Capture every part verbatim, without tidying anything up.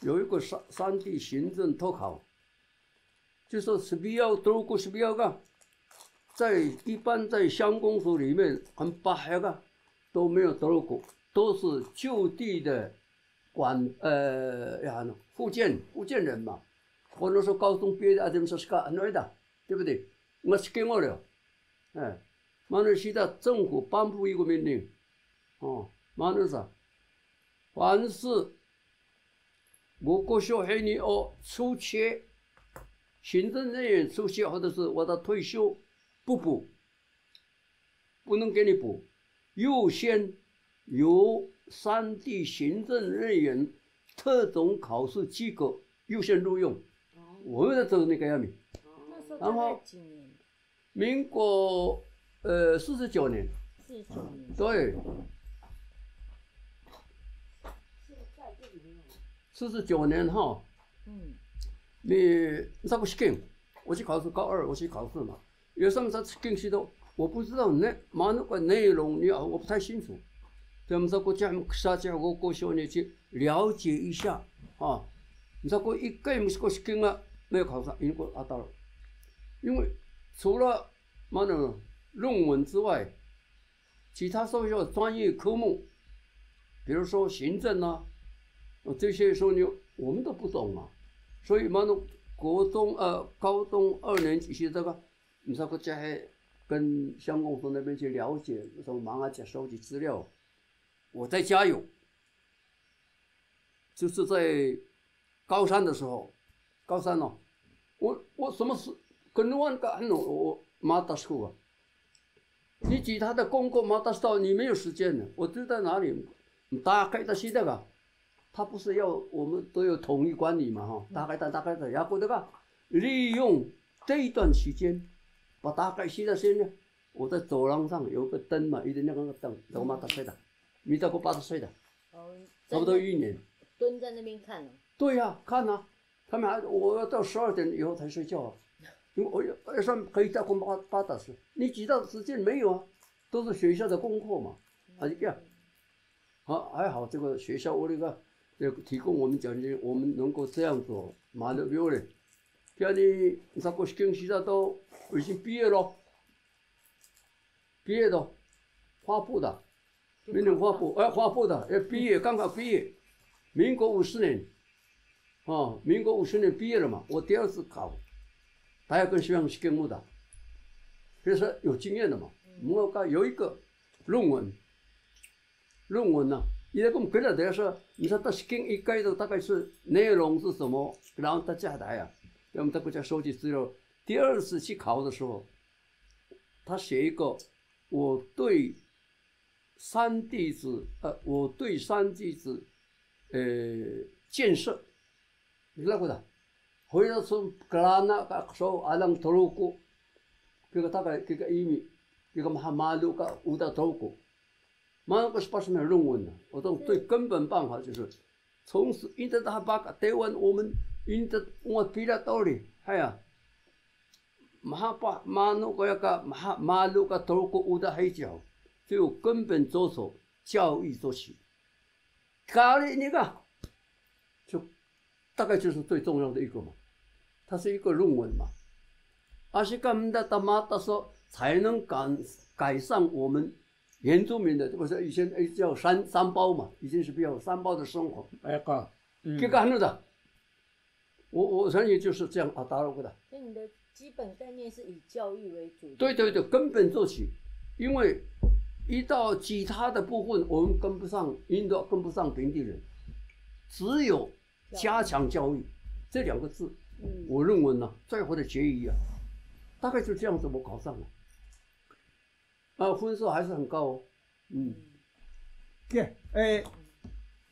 有一个三，三地行政特考，就说 sbiyaw, Truku sbiyaw ga, 在，一般在乡公所里面很 paah ga, 都没有 Truku，都是就地的管，呃，呀，福建，福建人嘛。或者说高中毕业的，啊，他们说是个，对不对？我是给我了。哎，马来西亚政府颁布一个命令，哦，马来西亚，凡是 国科学院 o 出缺，行政人员出缺或者是我的退休不补，不能给你补，优先由三地行政人员特种考试资格优先录用。哦。我们的就是那个样子。哦。那时候大概几年？然后 民国，呃，四十九年。四十九年。对。四十九年哈。嗯。你，你上过试卷，我去考试，高二我去考试嘛。有什么事情是都我不知道，那，嘛，那个内容你啊，我不太清楚。 Tmsako ciyax mksa ciyax 国科学院 去了解一下啊。Msako 一回 msako 试卷 ga 没有考上，因为 atal。因为除了，嘛呢，论文之外，其他所有专业科目，比如说行政啊，呃，这些时候呢，我们都不懂啊。所以嘛呢，国中，呃，高中二年级学这个， Msako ciyax 跟乡公所那边去了解，什么忙啊，去收集资料。我在加油，就是在高三的时候，高三哦，我，我什么事，knuwan ka 很，我 matas 过啊。你其他的功课 matas 到，你没有时间了，我就在哪里，大概的现在啊， 他不是要我们都有统一管理嘛，哈，大概的，大概的，然后这个利用这一段期间，把大概现在，现在我在走廊上有个灯嘛，一个那个灯，然后嘛，打开的，没到过八十岁的，哦，差不多一年。蹲在那边看哦。对呀，看啊，他们还，我要到十二点以后才睡觉啊，因为我要，要上可以到过八，八点十，你几到时间没有啊？都是学校的功课嘛，啊，这样。 好，还好这个学校 o 那个，呃，提供我们奖学金，我们能够这样做，马勒比 o 嘞。Jadi, msako 试卷 sida to, 我已经毕业了。毕业的，花布的，明年花布，哎，花布的，哎，毕业，刚刚毕业，民国五十年， 哦，民国五十年毕业了嘛，我第二次考，大学跟学生 试卷 muda，所以说有经验的嘛。我看有一个论文，论文呢，也跟我们可以的说，你说他 试卷 一概的大概是内容是什么，然后他下来啊，让我们在国家收集资料。第二次去考的时候，他写一个我对 三地子，呃，我对三地子，呃，建设，你知道不？回到从 Kelana 到 so alang Truku，这个大概这个意味，这个 maha malu ka uda Truku，malu ka 是 pas 论文的，我说最根本办法就是 从此 inta daha baka Taiwan 我们 inta ungat pila tauri, haya. Maha pa manu kaya ka maha malu ka Truku uda hici haw. 就根本着手，教育做起。Kari ini ka, 就大概就是最重要的一个嘛。它是一个论文嘛。Asi ka mda ta matas o 才能改，改善我们 原住民的，不是以前，哎，叫三，三胞嘛，以前是比较三胞的生活。哎，哥，嗯。这个很多的，我，我相信就是这样啊，打入的。所以你的基本概念是以教育为主。对，对，对，根本做起，因为一到其他的部分，我们跟不上，引导跟不上平地人，只有加强教育这两个字，嗯。我认为呢，最后的结语啊，大概就这样子，我考上了。 啊，分数还是很高哦。嗯。 Kiya, eh,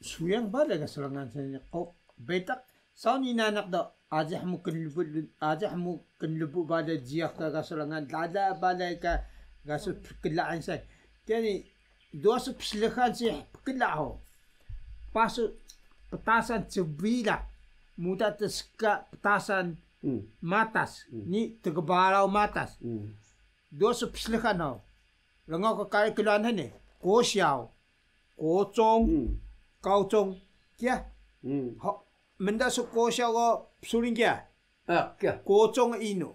suyang balay ka srngan sa ni, o, bitaq, saw ni nanaq do, aji hmu knlbu, aji hmu knlbu balay jiyax ka, ka srngan, lala balay ka, ga su pklaan sa. Kiya ni, duwa su pslxan si pkla hug. Pasu ptasan cbilaw, muda tska ptasan matas, ni tgbaraw matas. Duwa su pslxan hug. Rngaw ka kari klwaan hini, 國小, 國中, 高中, kiya. Hug, Mnda su kosya o psuling kiya? 哎，kiya. 国中 inu?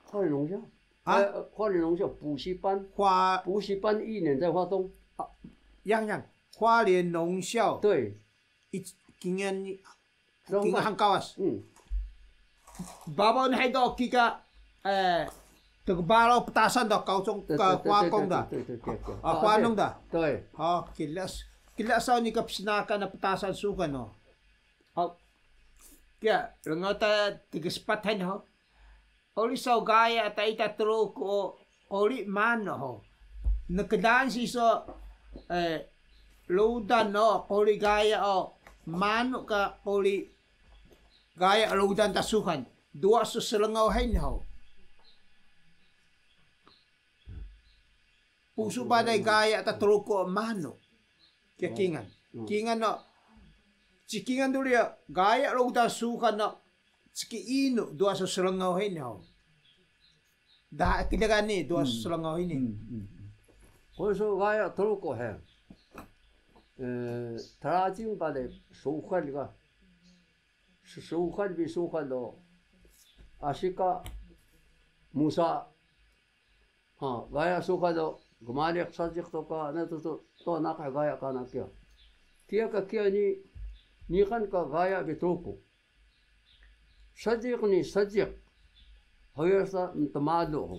花莲农校。啊？哎，花莲农校补习班。花。补习班一年在花东。啊，样样，花莲农校。对。一，kingal ni, kingal hngkawas. 嗯。 Babaw nahi do kika, eh, tgbaraw ptasan do, 高中, 对，对，对，花工 da. 对，对，对，对，对。啊，花农 da. 对。 Hao, kila, kila saw ni ka psnakan na ptasan suxan o. Hao. Kiya, rngaw ta tgspat han ho. Uri saw gaya ta ita Truku o, uri manu ho. Nkdaan si so, eh, rudan o quri gaya o, manu ka quri gaya rudan ta suxan, duwa su srngaw hini ho. Pusu balay gaya ta Truku o manu. Kiya kingal. Hmm. Kingal o, cikingal duri o, gaya rudan suxan o, ciki inu duwa su srngaw hini ho. Daha kida ka ni duwa su srngaw hini. Hmm, hmm, hmm. Quri saw gaya Truku he. Eh, trajing balay suxan ka. Suxan bi suxan do. Asi ka musa. Ha, gaya suxan do. Gmaliq sajiq to ka, na to, to, to naqah gaya kana kiya. Kiya ka kiya ni, niqan ka gaya bi Truku. Sajiq ni sajiq. Hoyasa mtmalu ho.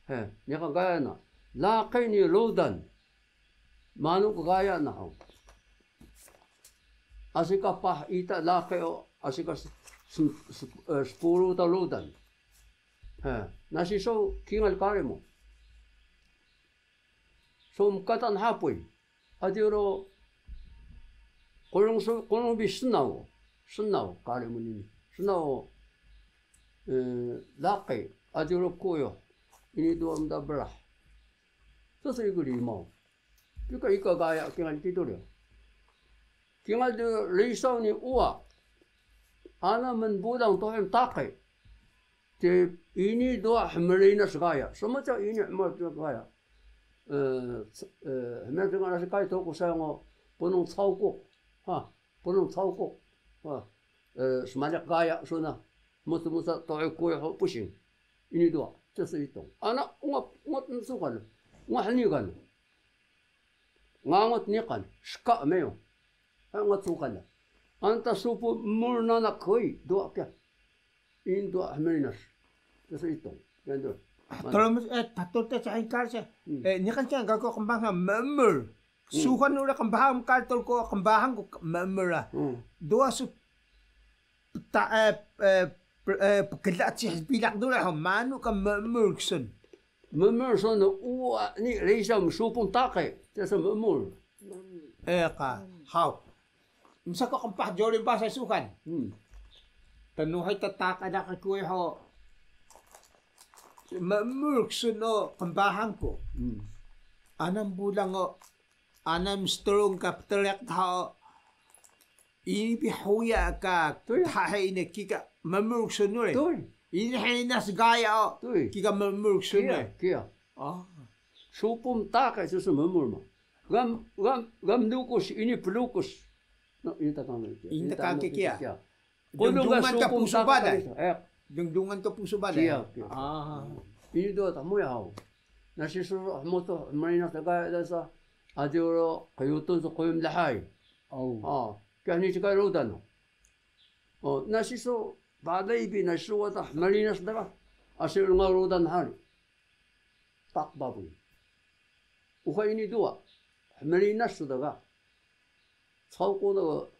He, niqan gaya na. Laqi ni rudan. Manu ka gaya na ho. Asi ka paah ita laqi o, asi ka s-, s-, s-, eh, spuru ta rudan. He, nasi saw kingal kari mu. Saw mkatan hapuy. Adi ro qulung saw, qulung bi snaw. Snaw kari mu ni. Snaw, eh, laqi. Adi ro kuyo. Ini duwa mda brah. Saw saw iku rimaw. Kika ika gaya kingal kitu riya. Kingal de risaw ni uwa. Ana mnbulang tuhuy mtaqi. Te ini duwa hmrinas gaya. Smaca ini hmrinas gaya. Eh, s-, eh, hmrinas gaya, Truku sayang o, punung cawkuq. Ha, punung cawkuq. Ha, eh, smaliq gaya suna. Musa musa tuhuy kuyo ho pusing. Ini duwa, cesitong. Ana ungat, ungat nsukan. Ungat hnigan. Ngangut niqan, ska meyo. Ngangut sukan da. Anta supu mur nanak koi, duwa kiya. In duwa hmrinas. Tsa itong. Yan do. Tolong, eh, tatul ta sa hingkar sa. Hmm. Eh, niqan kiya gaga qmbahang mmur. Hmm. Suxan uri qmbahang kal tol ko qmbahang ko mmur la. Hmm. Duwa su pta-, eh, eh, pr-, eh, pkla cih bilaq dura ho, manu ka mmur ksun. Mmur sun uwa ni risa msupung taqi, tsa mmur. Eh, ka, haw. Msa ko qmpah jorin basa suxan. Hmm. Tnuhay ta taqi da ka kuy ho. Mmur ksun o qmbahang ko. Hmm. Anam bulang o, anam strung ka ptrek dha o. Ini bi huya ka. Tuy. Dha he ini kika mmur ksun uri. Tuy. Ini he nas gaya o. Tuy. Kika mmur ksun uri. Kiya, kiya. Ah. Supung taqi susu mmur ma. Gam, gam, gam lukus, ini plukus. No, ini takang kiya. Ini takang kiya. Qulung ga dngdungan ka supung pusu taqi balay. Kiya. Eh. Dngdungan ka pusu balay. Kiya, kiya. Ah. Ini do ta muya haw. Nasi su hmutu mrinas ta gaya da sa. Adi ro qyutun su quyum lhay. Oh. Ah, kiya ni cika rudan. Oh, nasi su balay bi nasi su wada mrinas da ga. Asi rngaw rudan hari. Taq babuy. Uka ini duwa. Hmrinas su dga. Cawku dga,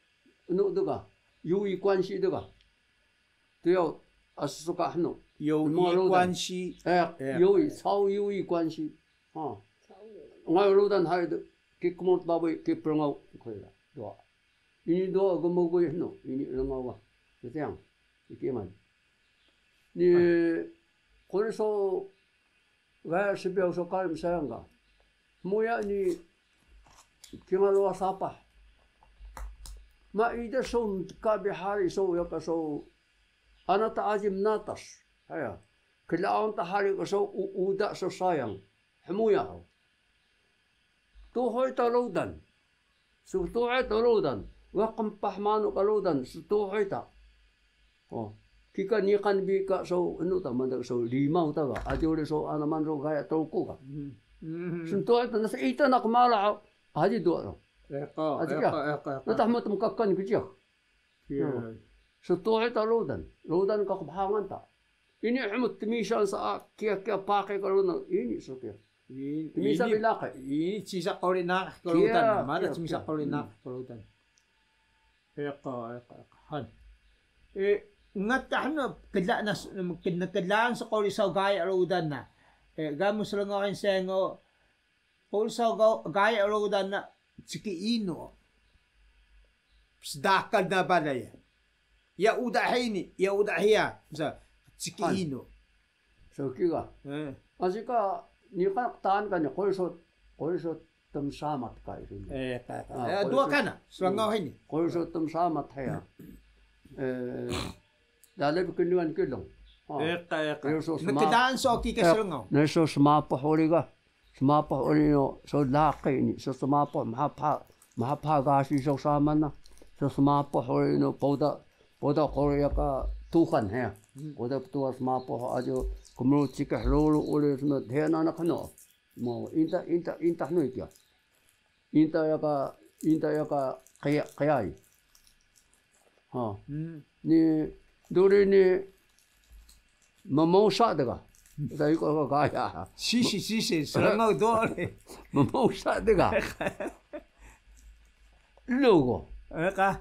inu dga, 友谊关系 dga. Tiyaw, asi su ka hnu. 友谊关系. Eh, eh, 友谊, caw 友谊关系. Ha. Ngaw rudan hari de, ki kmut babuy, ki prngaw, koi da. Duwa. Ini duwa gmguy hnu, ini rngaw ga. Ktiyang, iki iman. Ni, quri so Gaya sbiyaw so kari msayang ga. Hmuya ni kingal wa sapah. Ma ida so mtka bi hari so yaka so ana ta aji mnatas. Haya. Klaun ta hari ka so u-, uda so sayang. Hmuya ho. Tuhuy ta rudan. Su tuhuy ta rudan. Ga qmpah manu ka rudan, stuhuy ta. O, kika niqan bi ka so inu ta, manda so limaw ta ga. Aji uri so ana man so gaya Truku ga. Stuhuy ta, nasa ita na kmala, aji duwa ro. Aji kiya. Natah mata mkakan kjiya. Stuhuy ta rudan, rudan ka qbhangan ta. Ini hmut tmisan sa kiya kiya paqi ka rudan, ini so kiya. Tmisan bi laqi. Ini cisa quri naqih ka rudan, mada cisa quri naqih ka rudan. Eqa, eqa, eqa. Han. E, ngata hnu kla na, kla sa quri saw gaya rudan na. E, ga mu srngaw hini sengo, quri saw gaya rudan na ciki inu. Sdakal na balay. Ya uda hini, ya uda hiya. Sa ciki inu. So kiga. Aji ka niqan qtaan ka ni quri saw, quri saw tmsamat ka ini. Duwa kana, srngaw hini. Quri saw tmsamat hiya. Dalay bi knuwan kilung. Eqa, eqa. Quri saw sma-, mkdaan so kika srngaw. Nay so smapuh uri ga. Smapuh uri no so laqi ni, so smapuh mha pha, mha pha gasi so saman na. So smapuh uri no poda, poda quri ya ka tuxan hiya. Poda ptuwa smapuh aji kmru cikih ruru uri sma dhiya na na kano. Mo inta, inta, inta hnu kiya. Inta ya ka, inta ya ka qiyai. Ha. Ni duri ni mmosa dga. Dai ko ka gaya. Sisi, sisi, srngaw duri. Mmosa dga. Lugo. Eqa.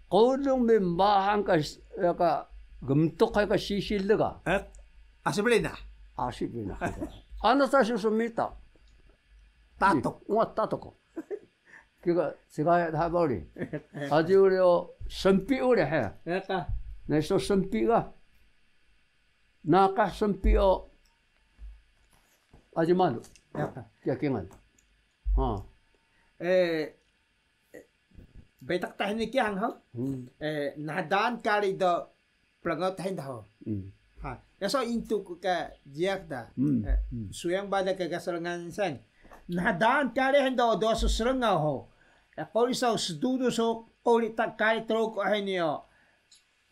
Qulung bi mbahang ka, ya ka gmtuq ka sisi dga. Asi bli na. Asi bli na. Ana sa susu mita. Tatuk. Wa tatuk. Kika sigaya dha bali. Aji uri o smpi uri he. Eqa. Nay so smpi ga. Naqah smpi o aji malu. Eqa. Kiya kingal. Ha. E, Bitaq ta hini kiya hang ho. Nahdaan kari do prngaw ta hini da ho. Ha, ya so intu ku ka jiyax da. Suyang bale ka ga srngaw saan. Nahdaan kari hini do, do so srngaw ho. Quri saw sdudu so quri ta kari Truku hini o.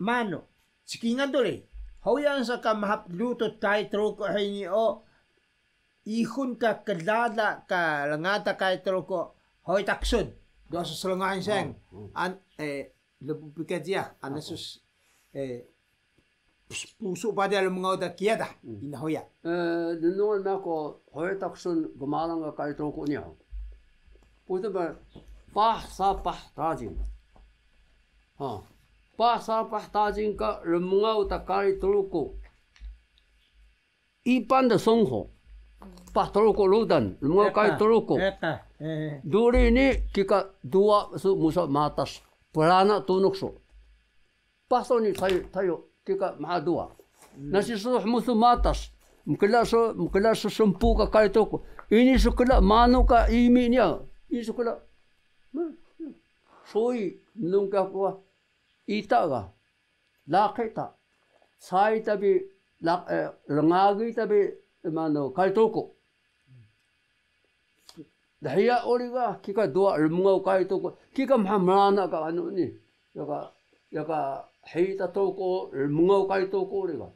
Manu, cikingan duri. Hoyan so ka mhap lutu kari Truku hini o. Ihun ka klala ka rngata kari Truku, hoy taksun. Do so srngaw hini saan. An, e, lbu bi ka jiyax, ana sus, e, pusu bale rmngaw da kiya da, ina hoya. E, lnungan na ko hoy taksun gmalang ka kari Truku niya. Putu ba, pah sapah tajing. Ha. Pah sapah tajing ka rmngaw ta kari Truku. Ipan da songho. Pah Truku rudan, rmngaw kari Truku. Duri ni kika duwa su musa matas, prana tunux su. Pah so ni tayo, tayo, kika mha duwa. Nasi su musu matas, mkla su, mkla su smpu ka kari Truku. Ini su kla manu ka imi niya. Ini su kla. Soi, nung ka kuwa. Ita ga. Laqi ta. Sai ta bi, laq-, e, rngagi ta bi, manu, kari Truku. Dhiya uri ga, kika duwa rmngaw kari Truku. Kika mha mrana ka anu ni. Ya ka, ya ka hiyi ta Truku, rmngaw kari Truku uri ga.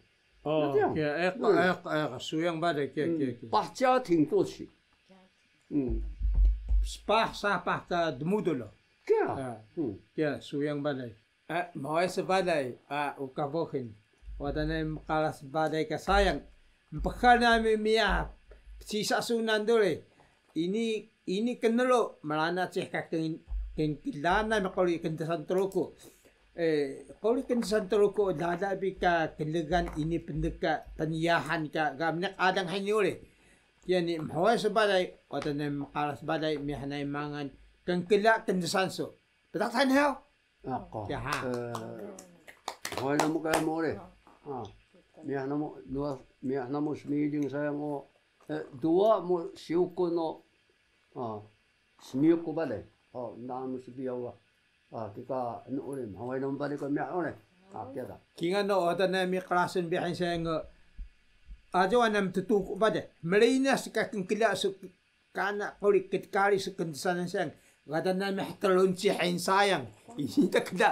O, kiya, eqa, eqa, eqa, suyang bale, kiya, kiya, kiya. Pah 家庭作曲. Spah sapah ka dmudul. Kiya. Kiya, suyang bale. E, mhuway su balay, a, uka buxin. Wada nami mqaras balay ka sayang. Mpxal nami miyah, pcisa sunan duri. Ini, ini knru, mrana cih ka kn-, knkla nami quri kndusan Truku. E, quri kndusan Truku, lala bi ka klgan ini pndka pnyahan ka ga mniq alang hini uri. Kiya ni mhuway su balay, wada nami mqaras balay, miyah nami mangal, knkla kndusan su. Pdaq ta hini haw? Ako. Kiya ha. E, hoy namu ka mu uri. Ha. Miyah namu, duwa, miyah namu smiling sayang o. E, duwa mu siyuku no. Ha. Smiyuku balay. O, namu sbiyaw wa. Ha, kika anu uri, hoy namu balay ka miyah uri. Ha, kiya da. Kingal no, wada nami qrasun bi hini sayang o. Aji wana mttuku balay. Mrinas ka knkla su Kana quri ktkari su kndusan sayang, wada nami htrun cih hini sayang. Ini ta kda,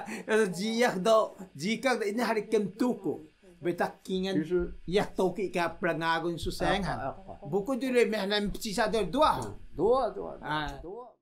jiyax do, jikang do ini hari kemtuku. Betaq kingan, 其实 yax toki ka prngagun su sayang han. Ah, ah, ah. Buku dulu meh nan pcisa do dua. Dua, dua, Ah. dua.